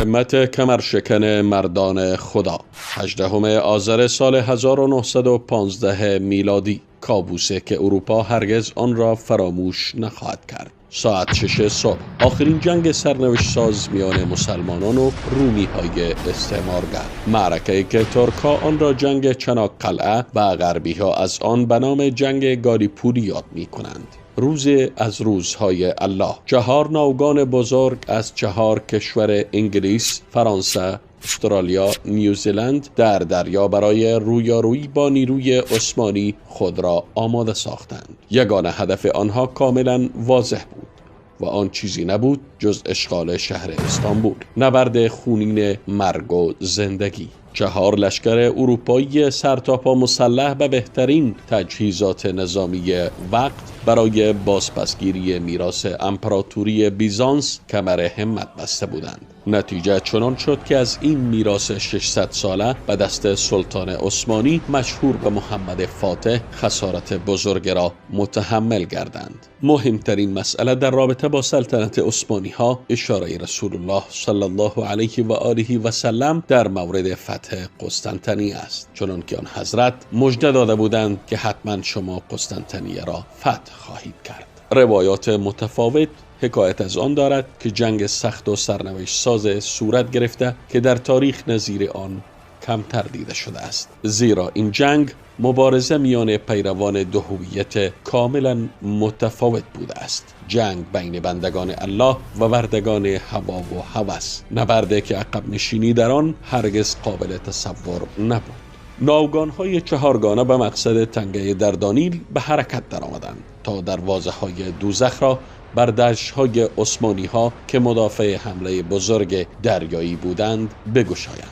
همت کمرشکن مردان خدا. 18 آذر سال 1915 میلادی، کابوسه که اروپا هرگز آن را فراموش نخواهد کرد. ساعت 6 صبح، آخرین جنگ سرنوشت ساز میان مسلمانان و رومی های استعمارگر، معرکه که ترک‌ها آن را جنگ چناک قلعه و غربی ها از آن به نام جنگ گالیپولی یاد می کنند. روز از روزهای الله، 4 ناوگان بزرگ از 4 کشور انگلیس، فرانسه، استرالیا، نیوزیلند در دریا برای رویارویی با نیروی عثمانی خود را آماده ساختند. یگانه هدف آنها کاملا واضح بود و آن چیزی نبود جز اشغال شهر استانبول. نبرد خونین مرگ و زندگی. 4 لشکر اروپایی سرتاپا مسلح به بهترین تجهیزات نظامی وقت برای بازپسگیری میراث امپراتوری بیزانس کمر همت بسته بودند. نتیجه چنان شد که از این میراث 600 ساله به دست سلطان عثمانی مشهور به محمد فاتح خسارت بزرگ را متحمل گردند. مهمترین مسئله در رابطه با سلطنت عثمانی ها اشاره رسول الله صلی الله علیه و آله و سلم در مورد فتح قسطنطنیه است، چنان که آن حضرت مژده داده بودند که حتما شما قسطنطنیه را فتح خواهید کرد. روایات متفاوت حکایت از آن دارد که جنگ سخت و سرنوشت ساز صورت گرفته که در تاریخ نظیر آن کمتر دیده شده است، زیرا این جنگ مبارزه میان پیروان دو هویت کاملا متفاوت بوده است. جنگ بین بندگان الله و بردگان هوا و هوس، نبرده که عقب نشینی در آن هرگز قابل تصور نبود. ناوگان‌های 4گانه به مقصد تنگه دردانیل به حرکت درآمدند تا دروازه‌های دوزخ را بر دشت‌های عثمانی‌ها که مدافع حمله بزرگ دریایی بودند بگشایند.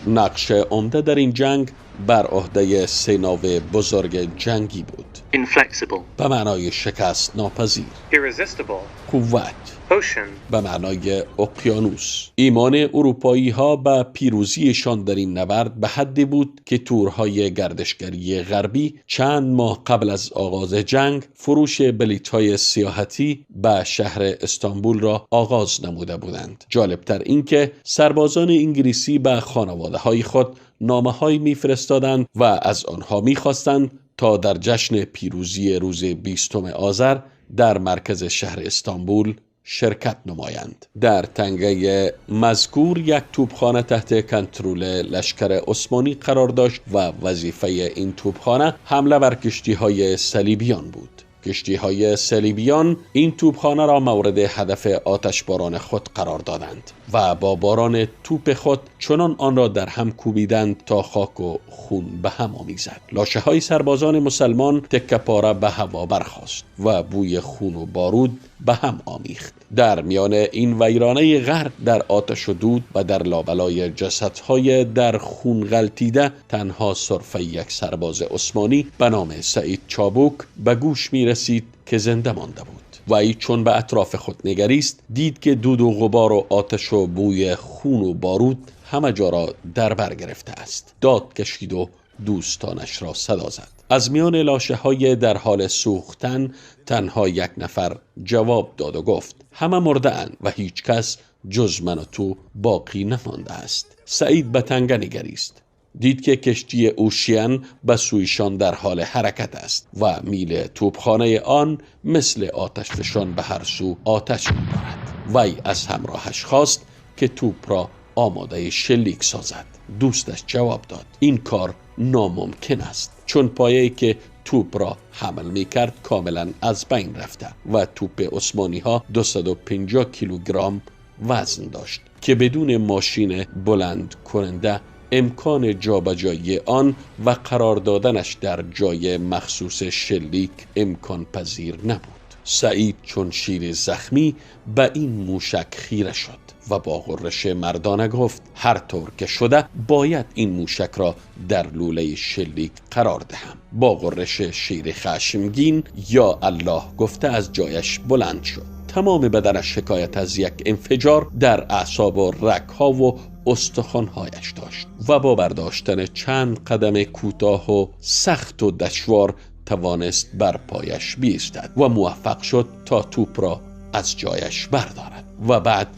نقش عمده در این جنگ بر عهده 3 ناو بزرگ جنگی بود. Inflexible. به معنای شکست ناپذیر. Irresistible. قوت. Ocean. به معنای اقیانوس. ایمان اروپایی ها به پیروزیشان در این نبرد به حدی بود که تورهای گردشگری غربی چند ماه قبل از آغاز جنگ فروش بلیط‌های سیاحتی به شهر استانبول را آغاز نموده بودند. جالبتر این که سربازان انگلیسی به خانواده‌های خود نامه‌هایی می‌فرستادند و از آنها می‌خواستند تا در جشن پیروزی روز 20 آذر در مرکز شهر استانبول شرکت نمایند. در تنگه مذکور یک توپخانه تحت کنترل لشکر عثمانی قرار داشت و وظیفه این توپخانه حمله بر کشتی‌های صلیبیان بود. کشتی‌های صلیبیان این توپخانه را مورد هدف آتشباران خود قرار دادند و با باران توپ خود چنان آن را در هم کوبیدند تا خاک و خون به هم آمیزد. لاشه‌های سربازان مسلمان تکه پاره به هوا برخاست و بوی خون و بارود به هم آمیخت. در میان این ویرانه غرق در آتش و دود و در لابلای جسدهای در خون غلتیده تنها سرفه یک سرباز عثمانی به نام سعید چابوک به گوش می رسید که زنده مانده بود. و ای چون به اطراف خود نگریست دید که دود و غبار و آتش و بوی خون و بارود همه جا را در بر گرفته است. داد کشید و دوستانش را صدا زد. از میان لاشه های در حال سوختن تنها یک نفر جواب داد و گفت همه مرده اند و هیچ کس جز من و تو باقی نمانده است. سعید به تنگه نگریست. دید که کشتی اوشین به سویشان در حال حرکت است و میل توپخانه آن مثل آتش فشان به هر سو آتش می‌بارد. وی از همراهش خواست که توپ را آماده شلیک سازد. دوستش جواب داد این کار ناممکن است، چون پایه‌ای که توپ را حمل می‌کرد کاملا از بین رفته و توپ عثمانی‌ها 250 کیلوگرم وزن داشت که بدون ماشین بلند کننده امکان جابجایی آن و قرار دادنش در جای مخصوص شلیک امکان پذیر نبود. سعید چون شیر زخمی به این موشک خیره شد و با غرش مردانه گفت هر طور که شده باید این موشک را در لوله شلیک قرار دهم. با غرش شیر خشمگین یا الله گفته از جایش بلند شد. تمام بدنش شکایت از یک انفجار در اعصاب و رگ‌ها و استخوان‌هایش داشت و با برداشتن چند قدم کوتاه و سخت و دشوار توانست بر پایش بیستد و موفق شد تا توپ را از جایش بردارد و بعد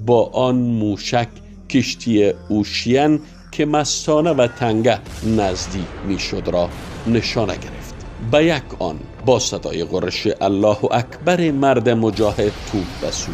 با آن موشک کشتی اوشین که مستانه و تنگه نزدیک میشد را نشانه گرفت. به یک آن با صدای غرش الله اکبر مرد مجاهد توپ به سوی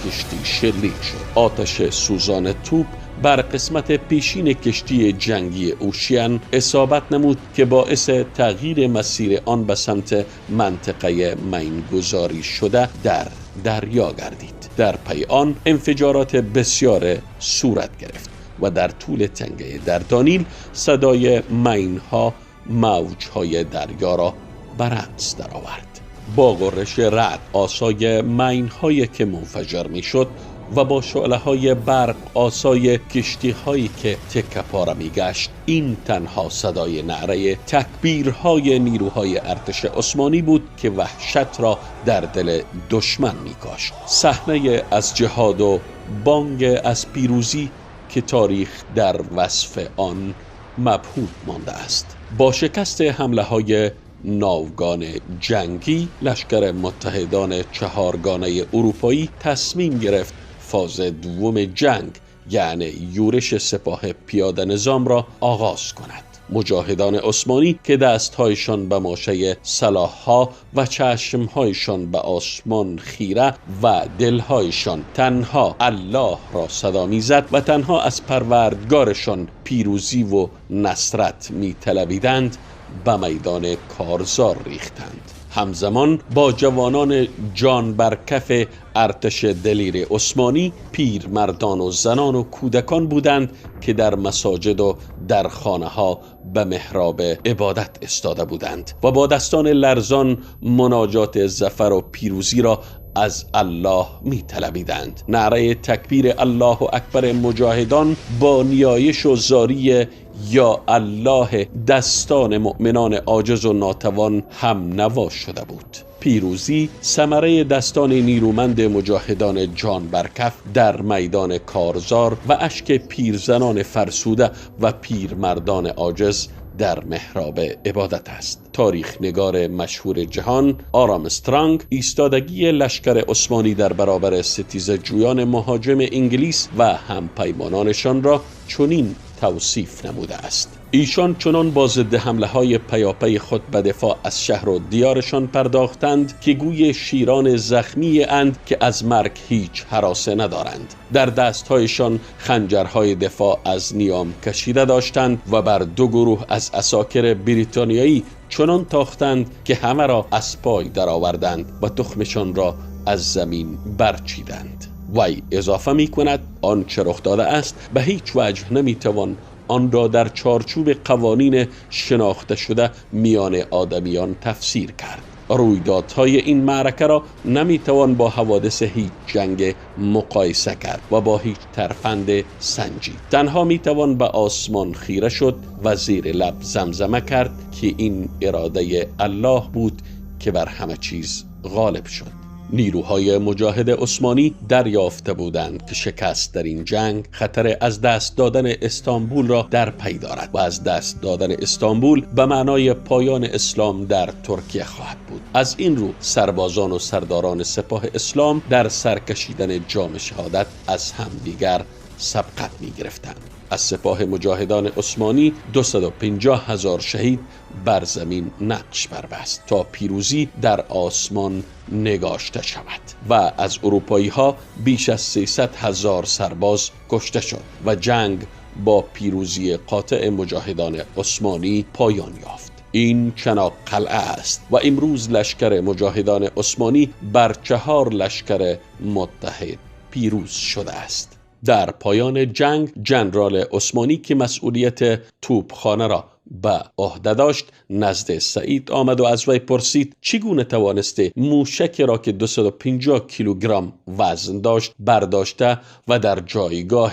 کشتی شلیک شد. آتش سوزان توپ بر قسمت پیشین کشتی جنگی اوشین اصابت نمود که باعث تغییر مسیر آن به سمت منطقه مینگذاری شده در دریا گردید. در پی آن انفجارات بسیار صورت گرفت و در طول تنگه دردانیل صدای مینها موجهای دریا را به رقص درآورد. با غرش رعد آسای مینهایی که منفجر میشد و با شعله های برق آسای کشتی هایی که تکه پاره می گشت، این تنها صدای نعره تکبیرهای نیروهای ارتش عثمانی بود که وحشت را در دل دشمن می کاشت. صحنه از جهاد و بانگ از پیروزی که تاریخ در وصف آن مبهوت مانده است. با شکست حمله های ناوگان جنگی، لشکر متحدان چهارگانه اروپایی تصمیم گرفت فاز دوم جنگ، یعنی یورش سپاه پیاده نظام را آغاز کند. مجاهدان عثمانی که دستهایشان به ماشه سلاحها و چشمهایشان به آسمان خیره و دلهایشان تنها الله را صدا میزد و تنها از پروردگارشان پیروزی و نصرت میطلبیدند، به میدان کارزار ریختند. همزمان با جوانان جان برکف ارتش دلیر عثمانی، پیر مردان و زنان و کودکان بودند که در مساجد و در خانه ها به محراب عبادت استاده بودند و با دستان لرزان مناجات ظفر و پیروزی را از الله می طلبیدند. نعره تکبیر الله اکبر مجاهدان با نیایش و زاری یا الله دستان مؤمنان عاجز و ناتوان هم نوا شده بود. پیروزی ثمره دستان نیرومند مجاهدان جان برکف در میدان کارزار و اشک پیرزنان فرسوده و پیرمردان عاجز در محراب عبادت است. تاریخ نگار مشهور جهان آرامسترانگ ایستادگی لشکر عثمانی در برابر ستیزه جویان مهاجم انگلیس و همپیمانانشان را چنین توصیف نموده است: ایشان چنان با ضد حمله های پیاپی خود به دفاع از شهر و دیارشان پرداختند که گوی شیران زخمی اند که از مرگ هیچ هراسه ندارند. در دستهایشان خنجرهای دفاع از نیام کشیده داشتند و بر دو گروه از عساکر بریتانیایی چنان تاختند که همه را از پای درآوردند و تخمشان را از زمین برچیدند. وی اضافه می کند آنچه رخ داده است به هیچ وجه نمی توان آن را در چارچوب قوانین شناخته شده میان آدمیان تفسیر کرد. رویدادهای این معرکه را نمیتوان با حوادث هیچ جنگ مقایسه کرد و با هیچ ترفند سنجید. تنها میتوان به آسمان خیره شد و زیر لب زمزمه کرد که این اراده الله بود که بر همه چیز غالب شد. نیروهای مجاهد عثمانی دریافته بودند که شکست در این جنگ خطر از دست دادن استانبول را در پی دارد و از دست دادن استانبول به معنای پایان اسلام در ترکیه خواهد بود. از این رو سربازان و سرداران سپاه اسلام در سرکشیدن جام شهادت از همدیگر سبقت می گرفتند. از سپاه مجاهدان عثمانی 250,000 شهید بر زمین نقش بربست تا پیروزی در آسمان نگاشته شود و از اروپایی ها بیش از 300,000 سرباز کشته شد و جنگ با پیروزی قاطع مجاهدان عثمانی پایان یافت. این چناق قلعه است و امروز لشکر مجاهدان عثمانی بر 4 لشکر متحد پیروز شده است. در پایان جنگ جنرال عثمانی که مسئولیت توپخانه را به عهده داشت نزد سعید آمد و از وی پرسید چگونه توانسته موشک را که 250 کیلوگرم وزن داشت برداشته و در جایگاه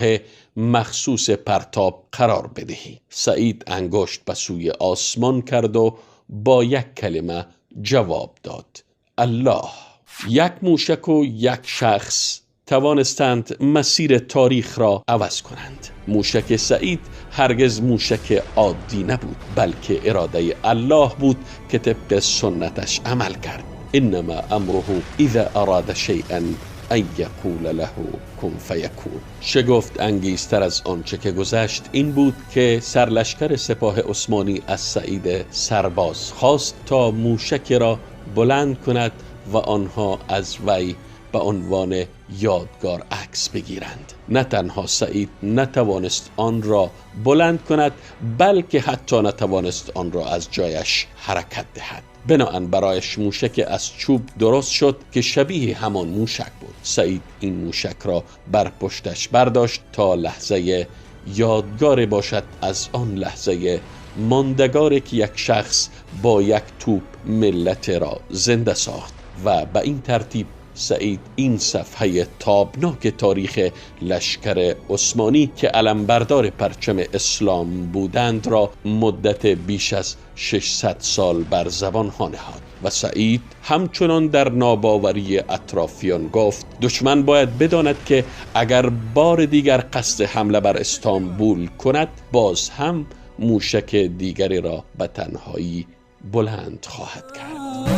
مخصوص پرتاب قرار بدهی. سعید انگشت به سوی آسمان کرد و با یک کلمه جواب داد: الله. یک موشک و یک شخص توانستند مسیر تاریخ را عوض کنند. موشک سعید هرگز موشک عادی نبود، بلکه اراده الله بود که طبق سنتش عمل کرد. انما امره اذا اراد شیئا ان یقول له کن فیکون. شگفت انگیزتر از آنچه که گذشت این بود که سرلشکر سپاه عثمانی از سعید سرباز خواست تا موشک را بلند کند و آنها از وی به عنوان یادگار عکس بگیرند. نه تنها سعید نتوانست آن را بلند کند، بلکه حتی نتوانست آن را از جایش حرکت دهد. بنابراین برایش موشک از چوب درست شد که شبیه همان موشک بود. سعید این موشک را بر پشتش برداشت تا لحظه یادگار باشد از آن لحظه ماندگار که یک شخص با یک توپ ملت را زنده ساخت. و به این ترتیب سعید این صفحه تابناک تاریخ لشکر عثمانی که علمبردار پرچم اسلام بودند را مدت بیش از 600 سال بر زبان ها نهاد. و سعید همچنان در ناباوری اطرافیان گفت دشمن باید بداند که اگر بار دیگر قصد حمله بر استانبول کند، باز هم موشک دیگری را به تنهایی بلند خواهد کرد.